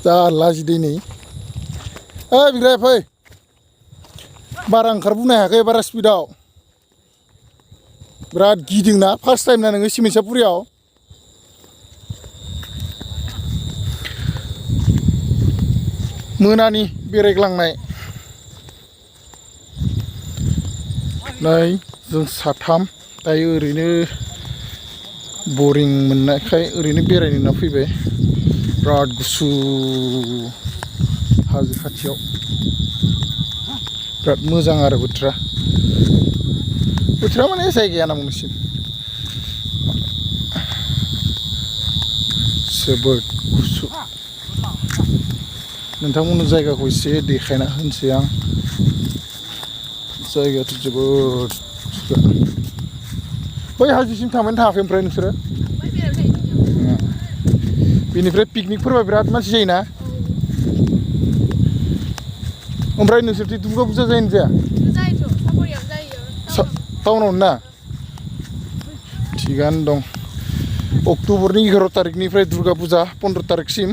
जा लाजिदै नै बिग्राय फै बारा ओंखारबोनो हायाखै बारा स्पिडाव बिराद गिदोंना फार्स्ट टाइम ना नोङो सिमेन्टसापुरियाव मोनानि बेरायग्लांनाय नै जों साथाम दायो ओरैनो बरिं मोननायखाय ओरैनो बेरायनो होनना फैबाय बिराद गुसु हाजो खाथियाव बिराद मोजां आरो बोथोरा माने जायगाया नांगौसिम जोबोद गुसु नोंथांमोननि जायगाखौ एसे देखायना होनोसै आं जायगायाथ' जोबोद बै हाजोसिम थांबाय थाङाखै ओमफ्राय नोंसोरो बेनिफ्राय पिकनिकफोरबा बिराद मानसि जायोना ओमफ्राय नोंसोरथि दुर्गा फुजा जायोना जाया टाउनावनो ना थिगानो दं अक्ट'बरनि 11 तारिखनिफ्राय दुर्गा फुजा 15 तारिखसिम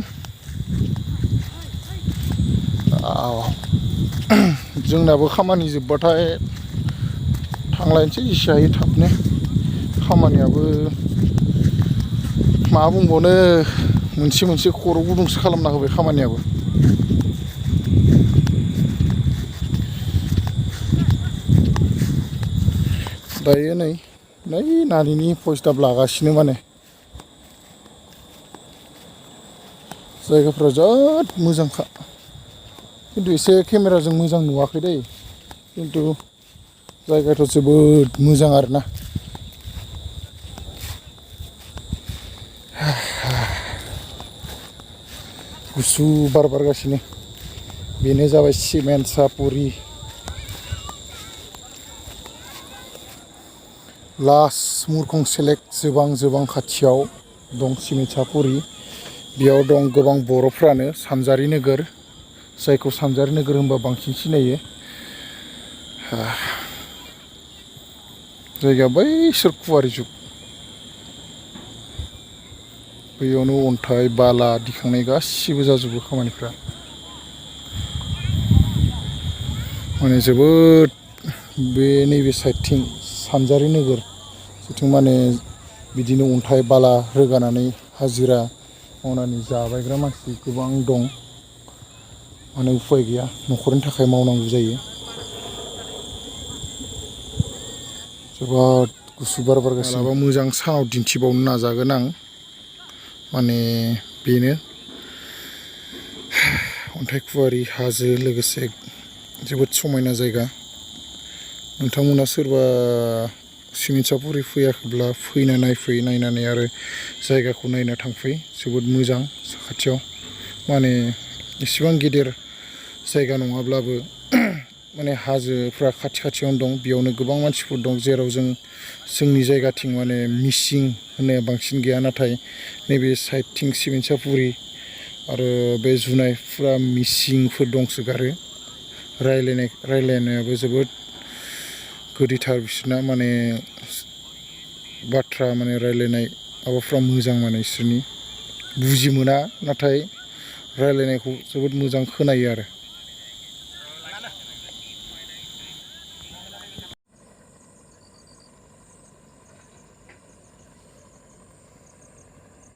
जोंनाबो खामानि जोबबाथाय थांलायनोसै एसे हायो थाबनो खामानियाबो मा बुंबावनो मोनसे खर' गुदुंसो खालामना होबाय खामानियाबो दायो नै नानिनि भइस दाब लागासिनो माने जायगाफ्रा जोबोद मोजांखा खिन्थु एसे केमेराजों मोजां नुवाखै दै खिन्थु जायगायाथ' जोबोद मोजां आरोना गुसु बार बारगासिनो बेनो जाबाय सिमेन्टसापुरि लास्ट मुरखं सेलेक जोबां खाथियाव दं सिमेन्टसापुरि बेयाव दं गोबां बर'फ्रानो सानजारि नोगोर जायखौ सानजारि नोगोर होनबा बांसिन सिनायो जायगाया बै सोरखुवारि जुग बैयावनो अन्थाइ बाला दिखांनाय गासिबो जाजोबो खामानिफ्रा माने जोबोद बे नैबे साइडथिं सानजारि नोगोर जेथिं माने बिदिनो अन्थाइ बाला रोगानानै हाजिरा मावनानै जाबायग्रा मानसि गोबां दं माने उफाय गैया न'खरनि थाखाय मावनांगौ जायो जोबोद गुसु बार बारगासिनो मालाबा मोजां सानाव दिन्थिबावनो नाजागोन आं माने बेनो अन्थाइखुवारि हाजो लोगोसे जोबोद समायना जायगा नोंथांमोना सोरबा सिमेन्टसापुरि फैयाखैब्ला फैना नायफै नायनानै आरो जायगाखौ नायना थांफै जोबोद मोजां साखाथियाव माने एसेबां गेदेर जायगा नङाब्लाबो माने हाजोफ्रा खाथियावनो दं बेयावनो गोबां मानसिफोर दं जेराव जोंनि जायगाथिं माने मिसिं होननाया बांसिन गैया नाथाय नैबे साइडथिं सिमेन्टसापुरि आरो बे जुनायफ्रा मिसिंफोर दंसोगारो रायलायनायाबो जोबोद गोदैथार बिसोरना माने बाथ्रा माने रायलायनाय माबाफ्रा मोजां माने बिसोरनि बुजि मोना नाथाय रायलायनायखौ जोबोद मोजां खोनायो आरो